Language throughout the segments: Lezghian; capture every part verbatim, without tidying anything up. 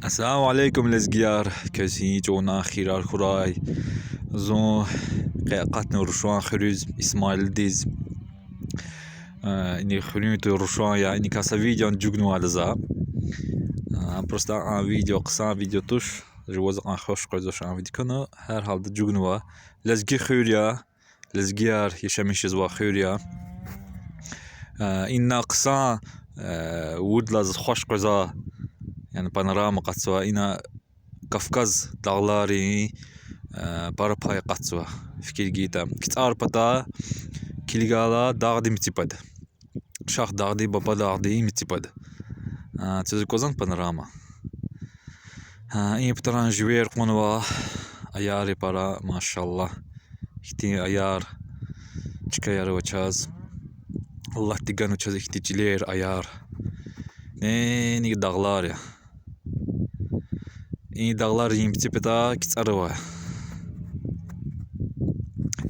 Ассаламу алейкум, лезгияр. Квез и чӀаван хийирар хьурай. Зун къе акъатна Рушан хуьруьз, Исмаилдиз. Э, ини хуьруьн тӀвар Рушан я, иникай са видеони чӀугунвайди я за. Э, просто а видео хъсан видео туш, жуваз кьван хуш къвезвач а видео хьана, гьар гьалда чӀугунва. Лезги хуьр я, лезгияр яшамиш жезвай хуьр я. Э, ина хъсан, э, виридалай хуш къвезвай, яни панорама акъатзава, ина Кавказ дагъларин, э, пара пай акъатзава. Фикир гайитӀа, КцӀар пата килигайла дагъдин меци пад. Шагьдагъдин, Бабадагъдин меци пад. А, квез аквазвани панорама? А, и патаран живер кьунва, аяр я пара, машаллагь. Ихьтин аяр чкаяр ава чаз. Аллагьди ганва чаз ихьтин чилер, аяр. Э, ина дагълар я. И дагъларин меци пата КцӀар ава.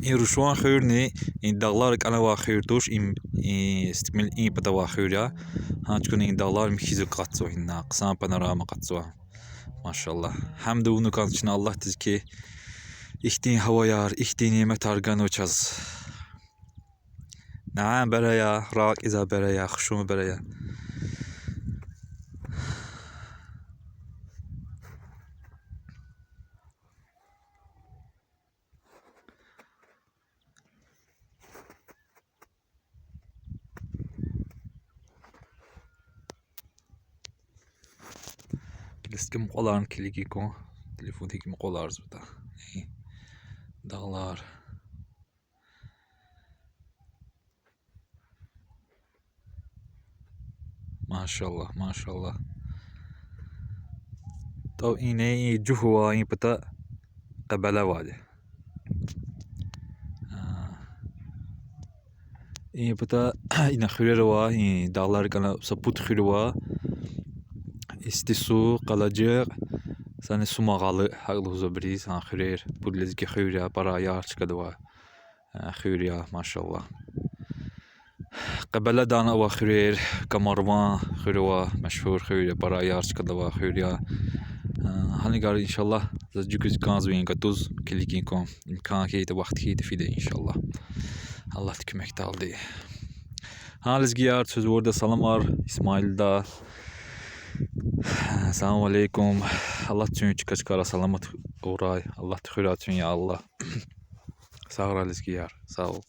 И Рушан хуьрни и дагълар кӀанзавай хуьр туш, и, и стикмил и пата авай хуьр я. Гьа чукуна и дагълар михьиз акъатзава, ина хъсан панорама акъатзава. Машаллагь. Гьамд авуна кӀанзава чна Аллагьдиз хьи, ихьтин гьаваяр, ихьтин няметар ганва чаз. Ням бере я, ракӀиз бере я, хушун бере я. Лезги мукьваларни килигин кван, телефон гьикӀ мукьваларзава. Дагълар. Машаллагь, машаллагь. ТӀав ина и жугьу ава, и пата Къебеле авайди. А, и пата ина хуьрер ава, и дагълар кӀана са пуд хуьр ава. Истису, Къалажикь, сани Сумагъали, гьакӀ лугьузва абуруз, а хуьрер, пуд лезги хуьр я, пара аяр чкадавай, а, хуьр я, машаллагь. Къебеледани ава хуьрер, Камарван хуьр ава, машгьур хуьр я, пара аяр чкадавай хуьр я. А, гьанигари, иншаллагь, заз чугваз кӀанзава и гатуз, килигин кван, имкан хьайитӀа, вахт хьайитӀа фида, иншаллагь. Аллагьди куьмекдалди. Гьа, лезгияр, квез вирида саламар Исмаилда. Салам алейкум. Аллагьди куьн чка-чкара саламат авурай. Аллагьди хуьрай куьн, я Аллагь. Сагърай, лезгияр. Сагъ